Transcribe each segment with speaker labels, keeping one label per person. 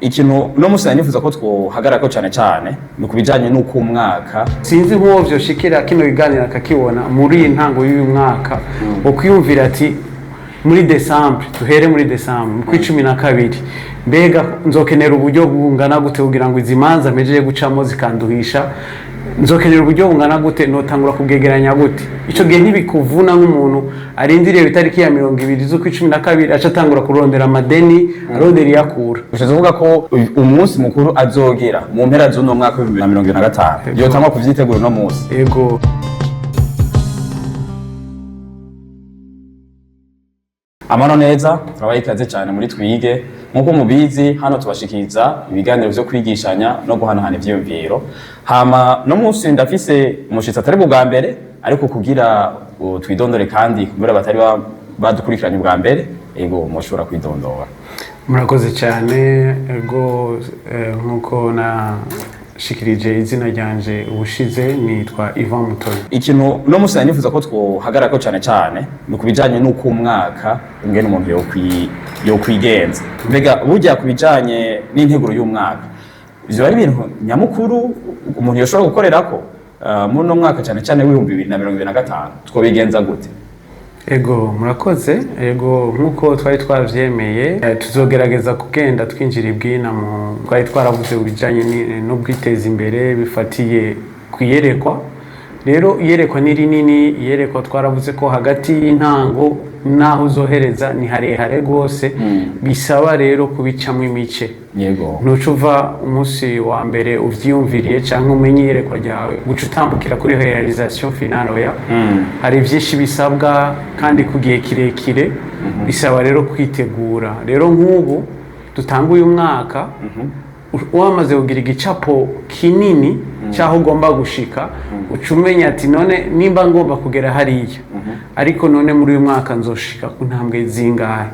Speaker 1: Ikintu uno munsi nari nifuza ko twohagararako cane cane ni ku bijanye n'uko umwaka
Speaker 2: Sinzi nk'uwo vyoshikira kino kiganiro akakibona muri iyi ntango y'uyu mwaka, ukwiyumvira ati muri décembre, duhere muri décembre mu kwa 12, mbega nzokenera uburyo bungana gute kugira ngo izi manza mpejeje gucamo zikanduhisha? Nzokenera uburyo bungana gute? Notangura kubwegeranya gute? Ico gihe ntibikuvuna nk'umuntu arindiriye itariki ya 20 z'ukwa 12 aca atangura kurondera amadeni, arondera iyakura.
Speaker 1: Ushatse kuvuga ko umunsi mukuru azogera mu mpera z'uno mwaka wa 2025 yotangwa kuvyitegura uno munsi.
Speaker 2: Ego.
Speaker 1: Amano neza, turabaha ikaze cyane muri Twige. Nk'uko mubizi, hano tubashikiriza ibiganiro vyo kwigishanya no guhanahana ivyiyumviro. Hama no munsi ndafise umushitsi atari bwa mbere, ariko kugira twidondore kandi kugira batari badukurikiranye ubwa mbere, ego, mushobora kwidondora.
Speaker 2: Murakoze cyane. Ego, nk'uko nashikirije izina ryanje ubushize, nitwa Ivan Mutoni.
Speaker 1: Ikintu uno munsi nari nifuza ko twohagararako cane cane ni ku bijanye n'uko umwaka ingene umuntu yokwigenza. Mbega burya ku bijanye n'integuro y'umwaka, ivyo ari ibintu nyamukuru umuntu yoshobora gukorerako muri uno mwaka cane cane w'2025, twobigenza gute?
Speaker 2: Ego, murakoze. Ego, nk'uko twari twavyemeye, tuzogerageza kugenda twinjira ibwina mu twari twaravuze ku bijanye no kwiteza imbere bifatiye ku iyerekwa. Rero iyerekwa ni rinini. Iyerekwa twaravuze ko hagati y'intango n'aho uzohereza ni harehare rwose, bisaba rero kubicamo imice. Ntuca uva umunsi wa mbere uvyiyumviriye cyangwa umenye iyerekwa ryawe guca utambukira kuri réalisation finale, oya. Hari byinshi bisabwa kandi ku gihe kirekire, bisaba rero kwitegura. Rero nk'ubu dutanga uyu mwaka, wamaze kugira igicapo kinini cy'aho ugomba gushika, uca umenya ati none nimba ngomba kugera hariya, ariko none muri uyu mwaka nzoshika ku ntambwe zingahe?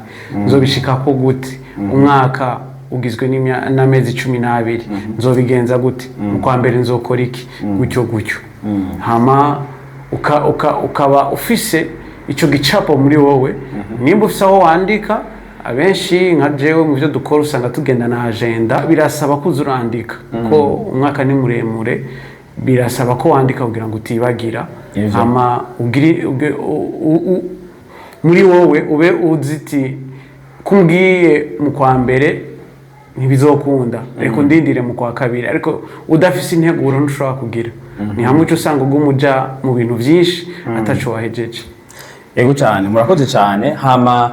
Speaker 2: Nzobishikako gute? Umwaka ugizwe n'amezi 12, nzobigenza gute? Mu kwa mbere nzokora iki? Gutyo gutyo. Hama ukaba ufise icyo gicapo muri wowe. Nimba ufise aho wandika, abenshi nka jewe mu byo dukora usanga tugenda na agenda. Birasaba ko uza urandika, ko umwaka ni muremure, birasaba ko wandika kugira ngo utibagira. Hama ugire muri wowe ube uzi iti kumbwiye mu kwa mbere ntibizokunda, reka ndindire mu kwa kabiri. Ariko udafise integuro ntushobora kugira ni hamwe uca usanga uguma uja mu bintu byinshi ataco wahejeje.
Speaker 1: Yego cyane, murakoze cyane. Hama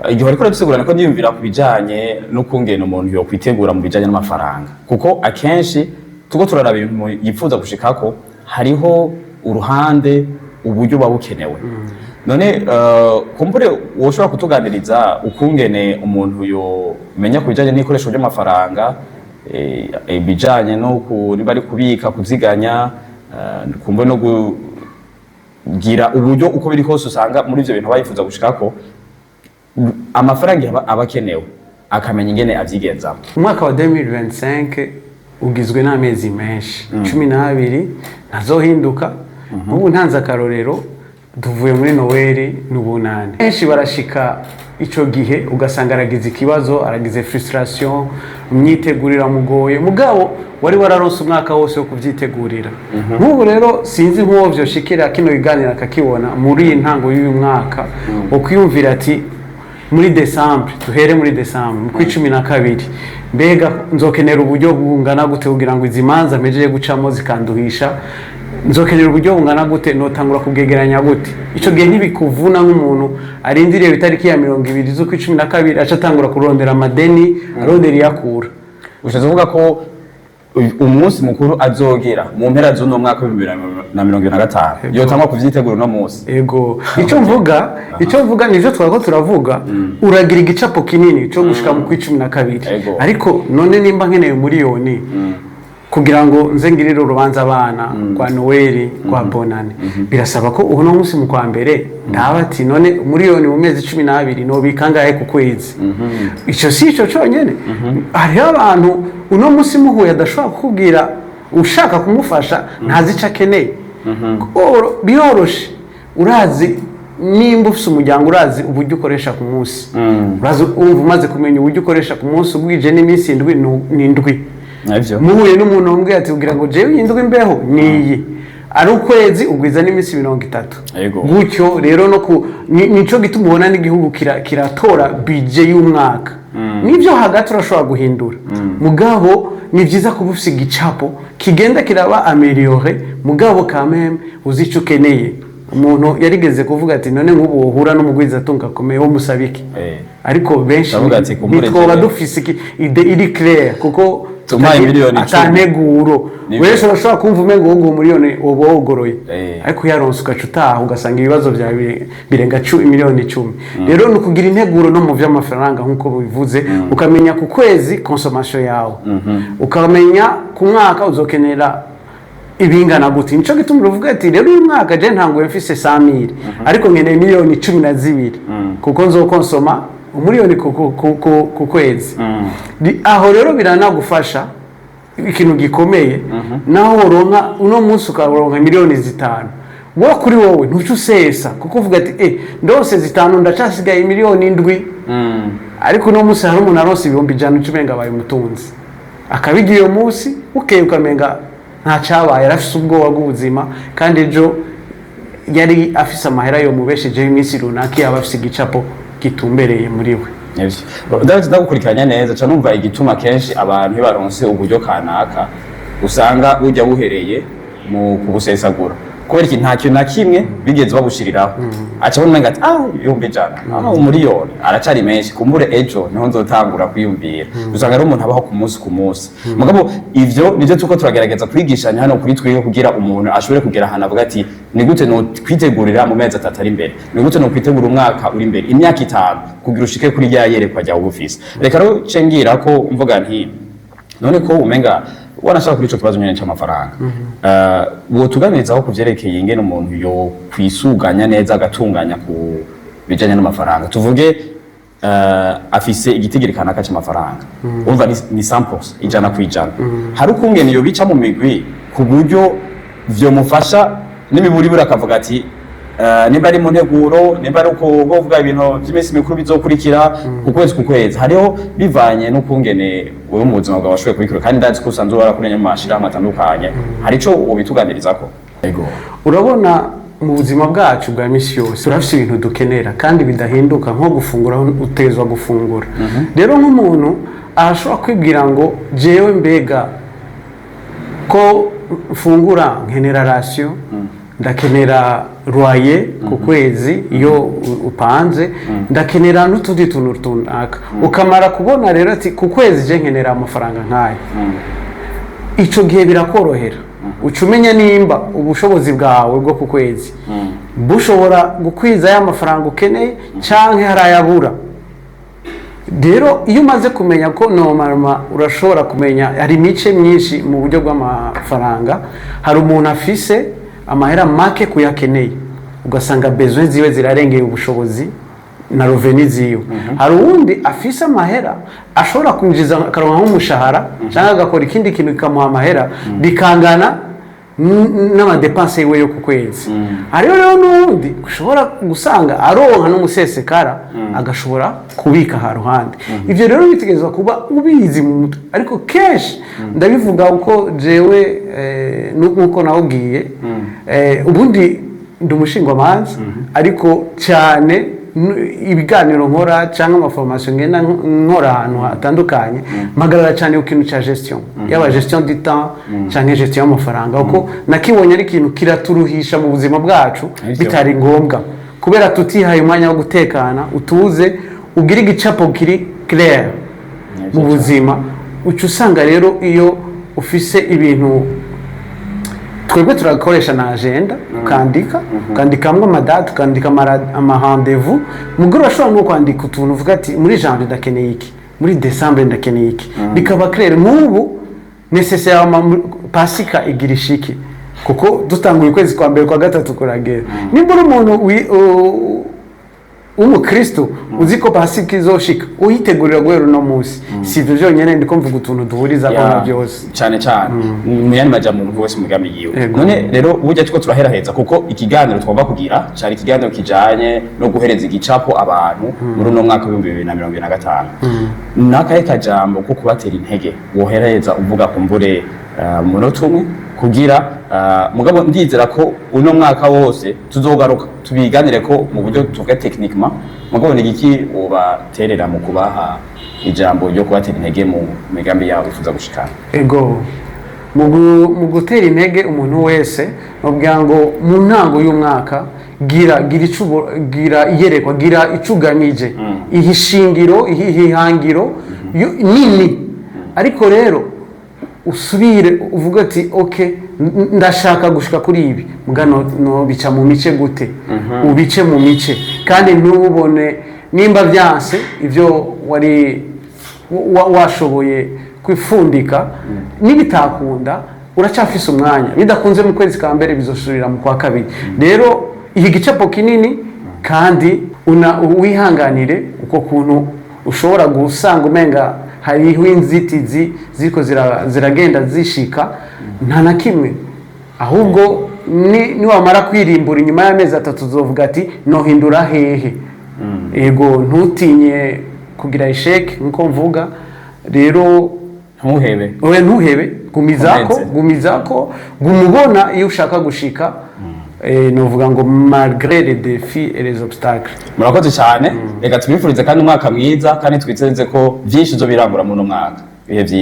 Speaker 1: igihe wariko uradusigurana ko ndiyumvira ku bijanye n'ukungene umuntu yokwitegura mu bijanye n'amafaranga, kuko akenshi tuko turaraba ibintu yipfuza gushikako, hariho uruhande uburyo buba bukenewe. None kumbure woshobora kutuganiriza ukungene umuntu yomenya ku bijanye n'ikoresho ry'amafaranga, ibijanye no niba ari kubika, kuziganya, kumbure no kugira uburyo, uko biri kose usanga muri ivyo bintu bayifuza gushikako amafaranga aba akenewe, akamenya ingene avyigenzamo.
Speaker 2: Umwaka wa 2025 ugizwe n'amezi menshi, 12, ntazohinduka. Nk'ubu ntanze akarorero, tuvuye muri Noweli n'Ubunani, benshi barashika ico gihe ugasanga aragize ikibazo, aragize frustration, imyitegurire iramugoye, mugabo wari wararonse umwaka wose wo kuvyitegurira. Nk'ubu rero sinzi nk'uwo vyoshikira kino kiganiro akakibona muri iyi ntango y'uyu mwaka, ukwiyumvira ati muri décembre, duhere muri décembre mu kwa 12, mbega nzokenera uburyo bungana gute kugira ngo izi manza mpejeje gucamo zikanduhisha? Nzokenera uburyo bungana gute? Notangura kubwegeranya gute? Ico gihe ntibikuvuna nk'umuntu arindiriye itariki ya 20 z'ukwa 12 aca atangura kurondera amadeni, arondera iyakura.
Speaker 1: Ushatse kuvuga ko umunsi mukuru azogera mu mpera z'uno mwaka wa 2025 yotangwa kuvyitegura uno munsi.
Speaker 2: Ego, icyo mvuga nivyo twariko turavuga, uragira igicapo kinini cyo gushika mu kwa 12. Ariko none nimba nkeneye miliyoni kugira ngo nze ngirire urubanza abana kwa Noweli, kwa Bonane, birasaba ko uno munsi mu kwa mbere ndaba ati none miliyoni mu mezi 12 nobika angahe ku kwezi? Icyo si ico cyonyine. Hariho abantu uno munsi muhuye adashobora kukubwira, ushaka kumufasha ntazi icyo akeneye. Biroroshe, urazi. Nimba ufise umuryango, urazi uburyo ukoresha ku munsi. Urazi, wumva umaze kumenya uburyo ukoresha ku munsi, ubwije n'iminsi indwi, ni indwi.
Speaker 1: Nivyo.
Speaker 2: Muhuye n'umuntu wambwiye ati kugira ngo jewe iyi ndwi mbeho niyi, ari ukwezi ugwiza n'iminsi 30. Gutyo rero no ku nico gituma ubona n'igihugu kiratora budget y'umwaka. Nibyo, hagati urashobora guhindura, mugabo ni byiza kuba ufise igicapo kigenda kiraba amélioré, mugabo quand même uzi ico ukeneye. Umuntu yarigeze kuvuga ati: "None nk'ubu wohura n'umugwizatunga akomeye, wo musaba iki?" Ariko benshi
Speaker 1: Ndavuga ati, kumbure
Speaker 2: ntitwoba dufise idée iri claire, kuko
Speaker 1: Tumpaye miliyoni 10.
Speaker 2: Atanteguro.
Speaker 1: Nibyo.
Speaker 2: Wese urashobora kumva umengo ngo miliyoni woba wogoroye, ariko uyaronse ugaca utaha ugasanga ibibazo byawe birenga miliyoni 10. Rero ni ukugira integuro no mu by'amafaranga nk'uko bivuze, ukamenya ku kwezi consommation yawe, ukamenya ku mwaka uzokenera ibingana gute. Nico gituma uruvuga ati: "Rero uyu mwaka je ntanguye mfise 100,000, ariko nkeneye miliyoni 12, kuko nzokonsoma umuriyoni ku kwezi." Aho rero biranagufasha ikintu gikomeye. Naho woronka uno munsi ukaronka miliyoni 5, wo kuri wowe ntuca usesa, kuko uvuga ati: "Ndose zitanu, ndacasigaye miliyoni 7." Ariko uno munsi hari umuntu aronse 100,000, uca umenga abaye umutunzi, akabigira uyo munsi, bukeye ukamenga nta cyabaye, arafise ubwoba bw'ubuzima, kandi ejo yari afise amahera yomubeshejeho iminsi runaka, yaba afise igicapo gitumbereye muri we.
Speaker 1: Nivyo. Ndagukurikiranya neza, ca numva igituma kenshi abantu iyo baronse uburyo kanaka usanga burya buhereye mu kubusesagura, kubera iki? Nta kintu na kimwe bigeze babushiriraho. Aca abona umenga ati: "Ah, 100,000, ah, umuriyoni aracari menshi, kumbure ejo niho nzotangura kwiyumvira." Usanga ari umuntu abaho ku munsi ku munsi. Mugabo ivyo nivyo turiko turagerageza kwigishanya hano kuri twiwe, kugira umuntu ashobore kugera ahantu avuga ati: "Ni gute no kwitegurira mu mezi 3 ari imbere? Ni gute no kwitegura umwaka uri imbere, imyaka 5, kugira ushike kuri rya yerekwa ryawe uba ufise?" Reka rero ce ngira ko mvuga nti: none ko umenga wanashaka kuri ico kibazo nyene c'amafaranga, wotuganirizaho ku vyerekeye ingene umuntu yo kwisuganya neza, agatunganya ku bijanye n'amafaranga? Tuvuge afise igitigiri kanaka c'amafaranga, urumva ni 100%, 100%. Hari ukungene yo bica mu migwi ku buryo vyomufasha n'imiburiburi, akavuga ati nimba ari mu nteguro, nimba ari uko kuvuga ibintu by'iminsi mikuru bizokurikira ku kwezi ku kwezi, hariho bivanye n'ukungene wewe mu buzima bwawe washoboye kubikora, kandi ndazi ko usanzwe warakoranye mu mashirahamwe atandukanye, hari ico wobituganiririzako? Ego.
Speaker 2: Urabona, mu buzima bwacu bwa misi yose turafise ibintu dukenera kandi bidahinduka, nko gufungura, utezwa gufungura. Rero nk'umuntu arashobora kwibwira ngo: "Jewe mbega ko mfungura, nkenera ration, ndakenera loyer ku kwezi iyo upanze, ndakenera n'utundi tuntu runaka." Ukamara kubona rero ati: "Ku kwezi je nkenera amafaranga nk'aya." Ico gihe birakorohera, uca umenya nimba ubushobozi bwawe bwo ku kwezi bushobora gukwiza ya mafaranga ukeneye canke hari ayabura. Rero iyo umaze kumenya ko normalement urashobora kumenya, hari imice myinshi mu buryo bw'amafaranga. Hari umuntu afise amahera make kuyakeneye, ugasanga besoin ziwe zirarengeye ubushobozi na revenu ziwe. Hari uwundi afise amahera ashobora kwinjiza, akaronka nk'umushahara cyangwa agakora ikindi kintu kikamuha amahera, bikangana n'ama dépenses yiwe yo ku kwezi. Hariho rero n'uwundi ushobora gusanga aronka n'umusesekara, agashobora kubika haruhande. Ivyo rero bitegerezwa kuba ubizi mu mutwe. Ariko kenshi ndabivuga uko jewe nkuko nawubwiye, ubundi ndi umushingwamanza, ariko cyane ibiganiro nkora cyangwa ama formation ngenda nkora ahantu hatandukanye, mpagarara cyane ku kintu cya gestion, yaba gestion du temps cyangwa gestion y'amafaranga, kuko nakibonye ari ikintu kiraturuhisha mu buzima bwacu bitari ngombwa, kubera tutihaye umwanya wo gutekana, utuze, ugire igicapo kiri clair mu buzima. Uca usanga rero iyo ufise ibintu, twebwe turakoresha na agenda, ukandika, ukandikamwo ama dates, ukandika ama rendez-vous. Mugore urashobora nko kwandika utuntu uvuga ati: "Muri janvier ndakeneye iki, muri décembre ndakeneye iki," bikaba clair. Nk'ubu nécessairement pasika igira ishiki, kuko dutanguye ukwezi kwa mbere, kwa gatatu kuragera. Nimba uri umuntu W'umukristo uzi ko Pasika izoshika, uyitegurira guhera uno munsi. Si ivyo vyonyene, ndiko mvuga utuntu duhuriza ko byose.
Speaker 1: Cyane cyane mu yandi majambo, umuntu wese umugambi yiwe.
Speaker 2: Yego.
Speaker 1: None rero burya turiko turaheraheza, kuko ikiganiro twagomba kugira cari ikiganiro kijanye no guhereza igicapo abantu muri uno mwaka w'2025. Nakahe kajambo ko kubatera intege wohereza uvuga kumbure umunota umwe, kugira mugabo ndizera ko uno mwaka wose tuzogaruka tubiganire ko mu buryo tuvuga techniquement, mugabo ni igiki wobaterera mu kubaha ijambo ryo kubatera intege mu migambi yabo bifuza gushikana?
Speaker 2: Ego, mu gutera intege umuntu wese, nubwira ngo mu ntango y'umwaka gira ico gira iyerekwa, gira ico ugamije, iha ishingiro, iha ihangiro nini. Ariko rero usubire uvuge ati: "Ok, ndashaka gushika kuri ibi, muga no bica mu mice gute?" Ubice mu mice, kandi ntubone nimba byanse ibyo wari washoboye kwifundika. Nibitakunda, uracyafise umwanya. Bidakunze mu kwezi ka mbere, bizosubira mu kwa kabiri. Rero iki gicapo kinini, kandi una wihanganire uko kuntu ushobora gusanga umenga hariho inzitizi ziriko ziragenda zishika. Nta na kimwe, ahubwo niwamara kwirimbura inyuma y'amezi 3, uzovuga ati: "Nohindura hehe?" Ego, ntutinye kugira échec nkuko mvuga rero.
Speaker 1: Ntuhebe.
Speaker 2: Oya, ntuhebe, gumizako.
Speaker 1: Komeze.
Speaker 2: Gumizako, gumubona iyo ushaka gushika. Novuga ngo malgré les défis et les obstacles.
Speaker 1: Murakoze cyane. Reka tubifurize kandi umwaka mwiza, kandi twizeze ko byinshi uzobirangura muri uno mwaka. Ibihe byiza.